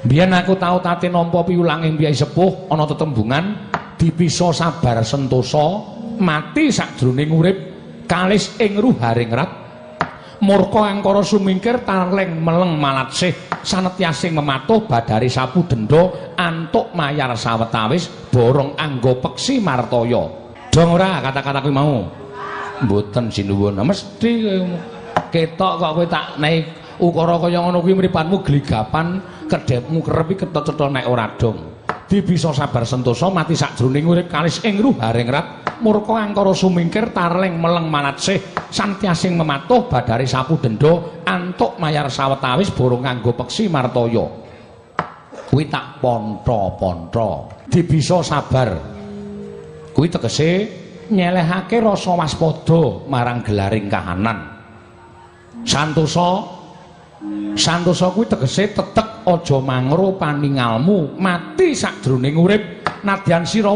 Biyen aku tau tate nampa piwulanging piyai sepuh ana tetembungan dipisa sabar sentosa mati sakjroning urip kalis ing ruharing rat murka angkara sumingkir tarleng meleng malatsih sanetyasing mematuh badare sapu denda antuk mayar sawetawis borong anggo peksi martaya. Dong ora kata-kata kuwi mau? Mboten sinuwun. Mesti ketok kok kowe tak naik ukara kaya ngono kuwi mripatmu gligapan kedhepmu kerep iki ketha-cetha nek ora dong. Dibisa sabar sentosa mati sakjroning urip kalis ing ruharing rat murka angkara sumingkir tarleng meleng malatsih santyasing mematuh badare sapu denda antuk mayar sawetawis borong nganggo peksi martaya. Kuwi tak pontha-pontha. Dibisa sabar kuwi tegese nyelehake rasa waspada marang gelaring kahanan. Santosa santosa kuwi tegese tetek aja mangro paningalmu mati sakjroning urip nadyan sira